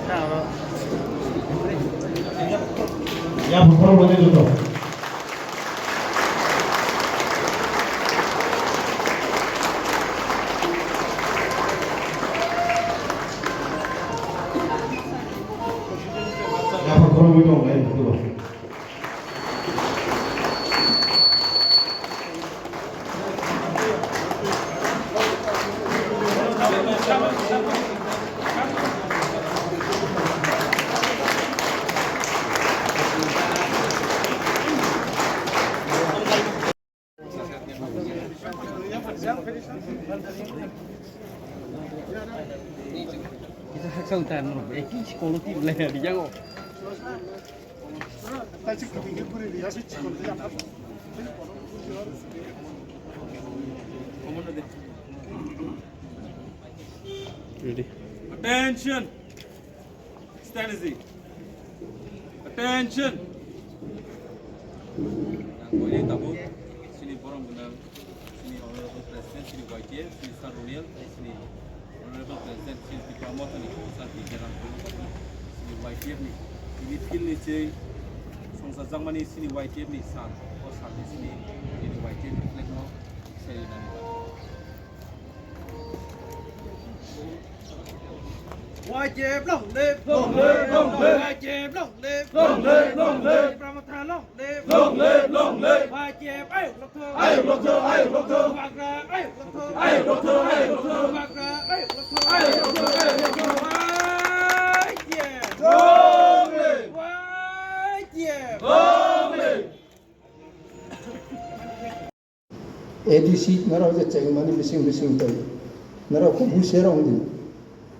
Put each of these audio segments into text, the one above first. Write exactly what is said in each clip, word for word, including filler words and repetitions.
Ya, buphuru mane joto. Ya, buphuru mane joto. Ready. Attention! Stand easy. Attention! Ang koinai tabuk, sini borong gwnang, sini Honorable President, sini Y T F, sini Sir Roniel, sini Honorable President, sini Tipra Mothani, Sir Bijay Ram Kulwng, sini Y T F ni, ini field ni sei songsa jakmani sini Y T F ni sir, o sir ni sini, ini Y T F ni flag no seri nani. Y T F long live! Long live, long live! Y T F long live! Long live, long live! Tipra Motha long live! Long live, long live! Y T F ayuk lokthok! Ayuk lokthok, ayuk lokthok! Bubagra ayuk lokthok! Ayuk lokthok, ayuk lokthok! Bubagra ayuk lokthok! Ayuk lokthok, ayuk lokthok! Y T F! Long live! Y T F! Long live! A D C narao je chengmani bising bising tei narao khe husiar wng di.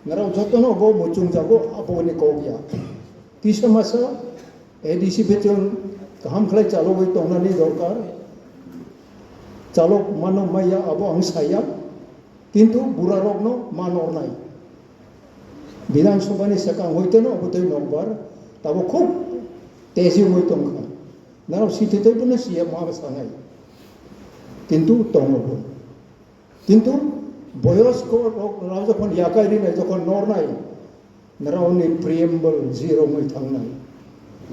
Narao jotono bo muchung jago, aboni kok ya. Kisa masa A D C bichung kaham khlai chalogwi tongnani dorkar. Chalok mano maya abo ang saya. Kintu burarokno ma nornai. Bidhan Sabhani swkang hoiteno obotwi nokbar tabo khub teji wngwi tongkha. Narao sithitwi bono siya ma sanai. Kintu tongo bo. Kintu boyosko rok, rao jokhon yakai rinai, jokhon nornai, naraoni preamble zero wngwi thangnai.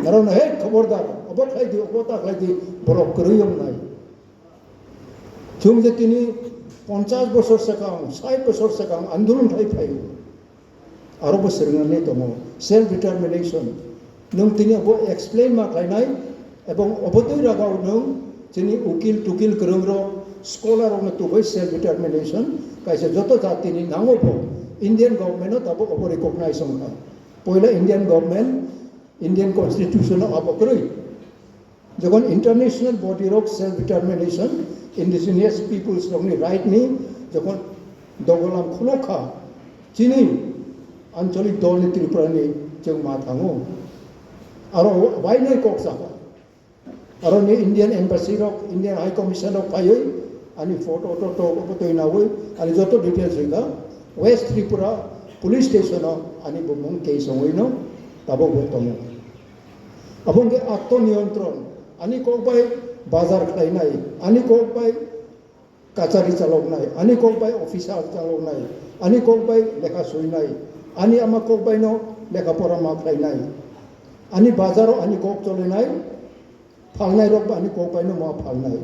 Naraono, "Hey, khobordar, obo khlai di, obo ta khlai di," borok kwrwi wngnai. Chwng je tini ponchash bosor swkang, sait bosor swkang andolon khai phaio. Aro bo swrwngnani tongo, self determination. Nwng tini bo explain ma khlainai, ebong obotwi ragao nwng chini ukil tukil kwrwngrok, scholar rokno tubui self determination kaisa joto jatini nango bo. Indian government no tabuk obo recognize wngkha. Poila Indian government, Indian constitution o abo kwrwi. Jokhon international body rok self determination, indigenous peoples rokni right ni jokhon dogolam khulok kha, chini ancholik dol ni Tripura ni chwng ma thango. Aro bai noi kok sakha. Aro ni Indian embassy rok, Indian High Commission rok phaiwi ani photo toto botoi nawi ani joto details rikha. West Tripura police station o ani bumung case wngwi no tabuk bo tongo. Abo hwnkhe atto niyontron, ani kok bai bazar khlainai, ani kok bai kachari chaloknai, ani kok bai officer chaloknai, ani kok bai lekha suinai, ani ama kok bai no lekha pora ma khlainai, ani bazaro ani kok cholinai, phalnai rok bai ani kok bai no ma phalnai.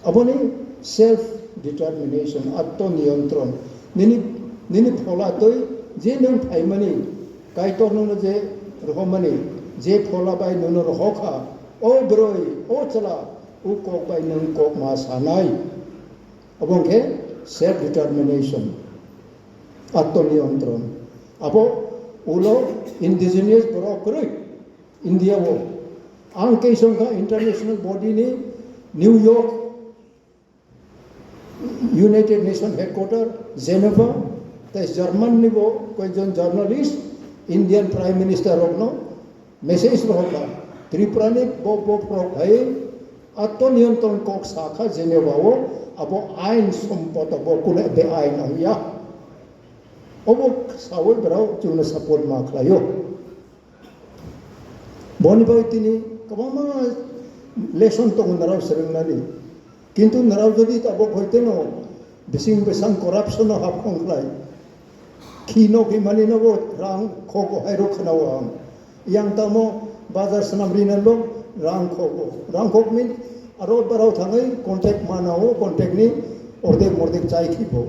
Aboni self determination, atto niyontron. Nini, nini phola twi je nwng phaimani, Kaitor nwngno je rohormani, je phola bai nwngno rohor kha, o bwrwi, o chwla, o kok bai nwng kok ma sanai. Obo hwnkhe self determination, atto niyontron. Abo ulo indigenous borok kwrwi India o. Ang kaisa wngkha international body ni New York United Nation headquarter, Geneva, tei German ni bo koijon journalist, Indian Prime Minister rokno message rohorkha, Tripura ni bo, bo borok hai atto niyontron kok sakha Geneva o, abo ain sompoto bo kunu be ain wngya. Obo sawi borok chwngno support ma khlaio. Boni bai tini kwbangma lesson tongo norok swrwngnani. Kintu norok jodi tabuk hoiteno bising bwsang corruption no hapkhong khlai, Khi no khi mani no bo rang khok o hai rok khna o ang. Yang tamo bazar swnam rina bo rang khok o. Rang khok means aro barao thangwi contact mana o, contact ni ordek mordek chai khi bo.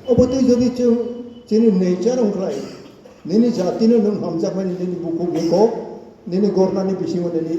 Obo twi jodi chwng chini nature wngkhlai, nini jati no nwng hamjakmani nini bukhuk ni kok, nini gorna ni bisingo nini